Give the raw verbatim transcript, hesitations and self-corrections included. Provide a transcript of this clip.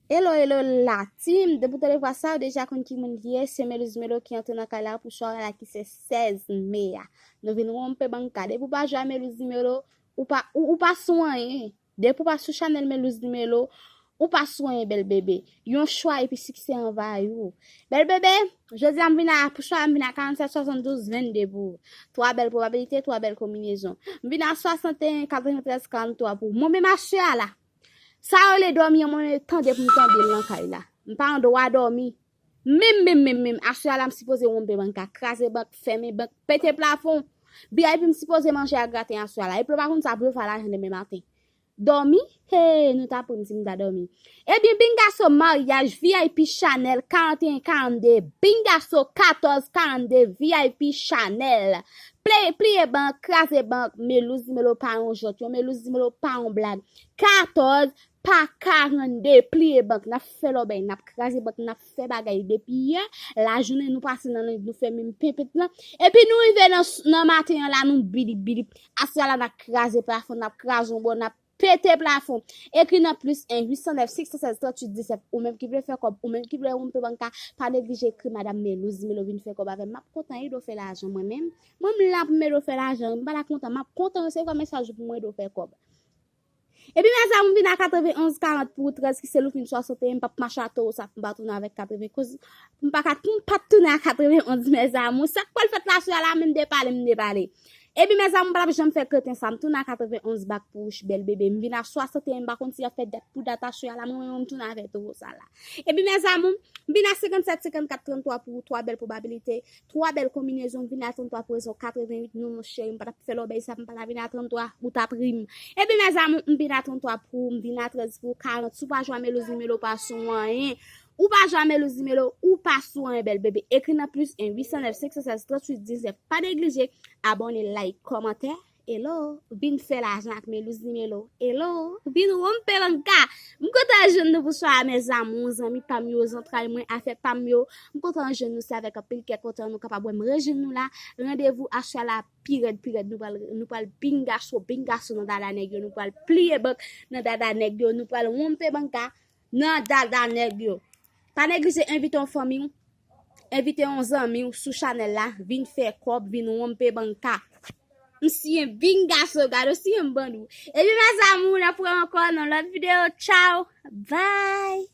Hello, hello, la team! Depi w tande vwa sa, ou deja konn ki moun ki ye. Se Melouz Melo ki antre nan kay la pou sware la ki se sèz me a. Nou vin wonpe banka. Depi w pa jwe a Melouz Melo, ou pa, ou, ou pa sou anyen. Depi w pa sou chanèl Melouz Melo, ou pa sou anyen, bèl bebe. Yon chwa epi siksè anvayi w. Bèl bebe, jodi a m vin a, pou chwa m vin a karannsèt swasanndouz vennde pou ou. Twa bèl pwobabilite, twa bèl konbinezon. M vin a swasanteyen katreventrèz karanntwa pou ou. Mwen menm aswè a la. Sa yo rele dòmi an, mwen tande pou m tande l nan kay la. M pa an dwa dòmi. Menm, menm, menm, menm. Aswè a la, m sipoze wonpe banka, kraze bank, fèmen bank, pete plafon. V I P m sipoze manje a graten aswè a la. Epi w pa konn sa, pou yo fè lajan demen maten. Dòmi? Hey, nou ta pran m si m ta dòmi. Ebyen, Bingaso maryaj V I P Chanèl karanteyen karannde, Bingaso katòz karannde V I P Chanèl. Pliye, pliye bank, kraze bank, Melouz Melo pa yon jwèt, yon Melouz Melo pa yon blag. Katòz pa karannde, pliye bank, n ap fè lòbèy, n ap kraze bank, n ap fè bagay depi yè. Lajounen nou pase nan lend, nou fè menm penpent lan. Epi nou rive nan, nan maten an la, nou bilip, bilip. Aswè a la, n ap kraze plafon, n ap kraze yon bò, n ap pete plafon. Ekri nan plis en uit san nèf sis san sèz tranntuit disèt. Ou menm ki vle fè kòb, ou menm ki vle wonpe banka, pa neglije ekri Madam Melouz Melo vin fè kòb avè m. M ap kontan ede w fè lajan mwen menm. Mwen m la pou m ede w fè lajan. M pa la kontan, m ap kontan resevwa mesaj ou pou mwen ede w fè kòb. Epi mezanmi, m vin a katrevenonz karant pou trèz ki se loupin swasanteyen, m p ap mache a towo sa pou m pa tounen avèk katreven koz, pou m pa ka, pou m pa tounen a katrevenonz mezanmi. Sa k pral fèt la aswè a la, menm depale, m depale. Epi mezanmi, m pa t ap janm fè kreten sa, m tounen a katrevenonz bak pou ou, bèl bebe. M vin a swasanteyen, m pa konn si y ap fè dat pou dat aswè a la, mwen menm m tounen avèk towo sa la. Epi mezanmi, m vin a senkannsèt senkannkat tranntwa pou ou, twa bèl pwobabilite. Twa bèl konbinezon, m vin a tranntwa pou rezon katrevenuit, non, non, cheri, m pa t ap fè lòbèy sa, m pa t ap vin a tranntwa, ou t ap ri m. Epi mezanmi, m vin a tranntwa pou ou, m vin a trèz pou ou, karant, si w pa jwe a Melouz Melo pa sou anyen. Ou pa jwe a Melouz Melo, ou pa sou anyen, bèl bebe. Ekri nan plis en uit san nèf senk san sèz tranntuit diznèf. Pa neglije abòne, like, kòmantè. Hello, vin fè lajan ak Melouz Melo. Hello, vin wonpe banka. M kontan jwenn nou pou swa a, mes amours, zanmi pa m yo, zantray mwen, afè pa m yo. M kontan jwenn nou, se avèk anpil kè kontan nou kapab wè m rejwenn nou la. Randevou aswè a la pi rèd, pi rèd. Nou pral, nou pral Bingaso, Bingaso nan dada nèg yo. Nou pral pliye bank nan dada nèg yo. Nou pral wonpe banka nan dada nèg yo. Pa neglije envite yon fanmi w, envite yon zanmi w sou chanèl la, vin fè kòb, vin wonpe banka. M siyen Bingaso, gade w siyen m ban nou. Epi mes amours, n ap wè ankò nan lòt videyo. Tchao, bye.